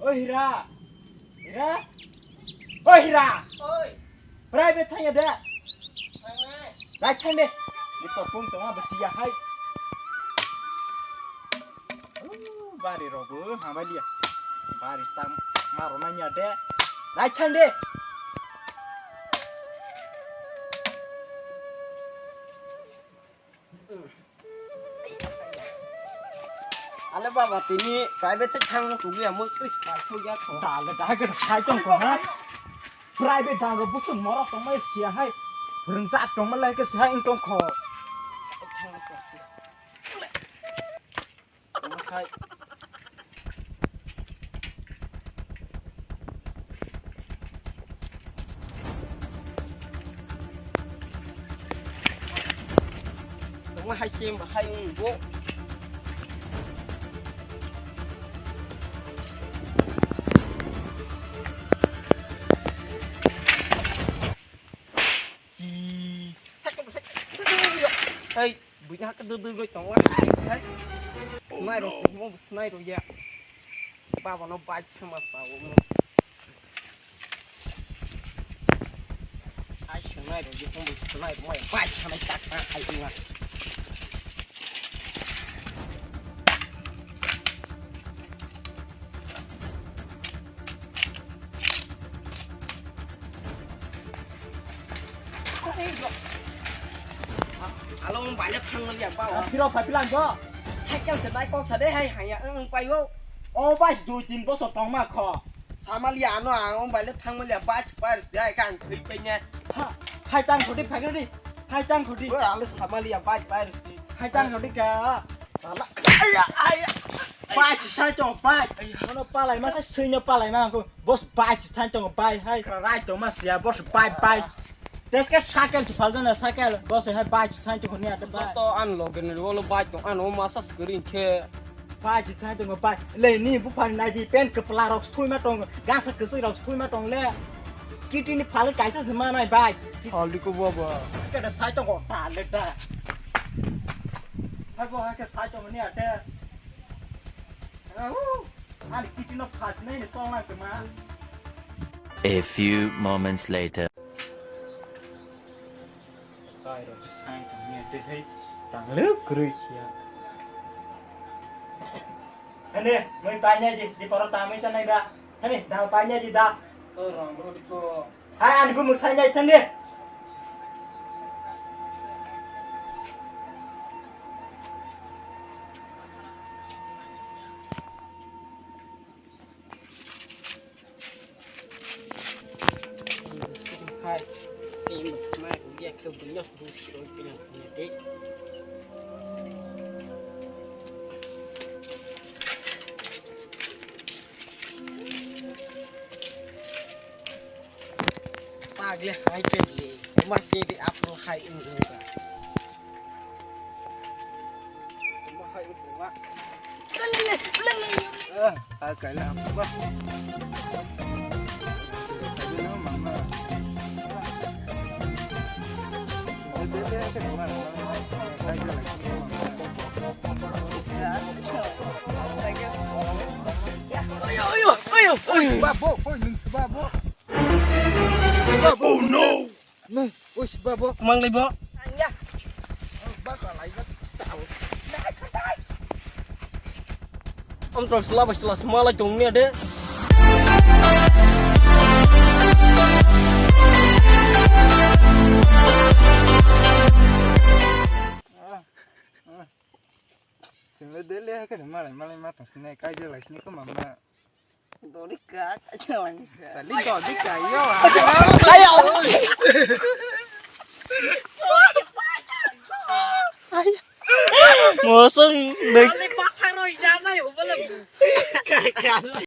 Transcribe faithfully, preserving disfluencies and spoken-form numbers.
O Hira. Hira. O Hira. Oi. Private thangya de. Thangna. Dai thang de. Ni to phone to ma basi ya hai. Bari rogo hamaliya. Bari stang maro nanya de. Dai thang de. Ale baba, tini private se thang tuliya mo Christmas ho ya kho. Dale dale sai tong ko ha. Private jang ro busung moro tong mai sia hai. Rung jat tong mai lai ke sia in tong kho. Tong hai. Tongma hai khe bahai wng bo. Hey, buina hakhe dudui goi tongo. Hey. Snai rok, mo snai rok ya. Baba no bai chama sa o mo. Ai, swnai rw di, hwnwi swnai rw mai, bai sanai tak tak ai wngya. Alo, wng bai le thang nang ya, ba, wa. Phiro phai philang go. Cycle se nai kok sa de, hai, hai ya, wng, wng, pai o. O, bai, dui tin bosor tong ma kho. Samaliya ano ang o baile thangmaliya bike pai rwsdi hai khe ang thwi paina. Ha, hai tang khodi phagri. Hai tang khodi. Oi ale samaliya bike pai rwsdi. Hai tang khodi ka. Sala. Aya, aya. Bike sai to bike. Ano palai ma sai sui no palai ma ko. Boss bike sai to bike hai. Rai to ma sia boss bike bike. Teske cycle se phaljana cycle. Boss hai bike sai to khoni ata bike. To an loge ni wolo bike to ano masa screen khe. Pai, si chai tongo, pai. Le, ni buphang nai di, pen kwpla rok sthoima tong, gasa kwchwi rok sthoima tong le. Kiti ni phalwi kaisa se manai, bai. Phalwi ko baba. Keda sai tongo, ta le ta. Hago, hake sai tongo ni ate. Au, ani kiti no phach nai ni tong lang ma. A few moments later. Kai rok sai tong ni ate, hei. Tang le kwrwi sia. Hene, mui painai di, di poro tamui sanai ba. Hene, dal painai di da. To rang bro di ko. Hai, ani bumung sainai thang di. Hai, si imut smai rugi aku bunyos bu siroi pinang punya dek. Tagle hai ke le, mas ke di apro hai ung ung ka. Mas hai ung ung ka. Ah, ah, kai la, ba. Ayo, ayo, ayo, ayo. Oi, babo, oi, nung si babo. Si babo. Oh no. Nung, oi, si babo. Mang lai bo. Ang ya. Ba sa lai ba. Om tol sela ba sela sema lai tong ni ade. Chwng le dele ha khe malai malai ma tong sini kai je lai sini ko mama. Dori ka, ka je lai ka. Tali dori ka yo. Ayo. Mosong dek. Ale pathar roi janai ho bole.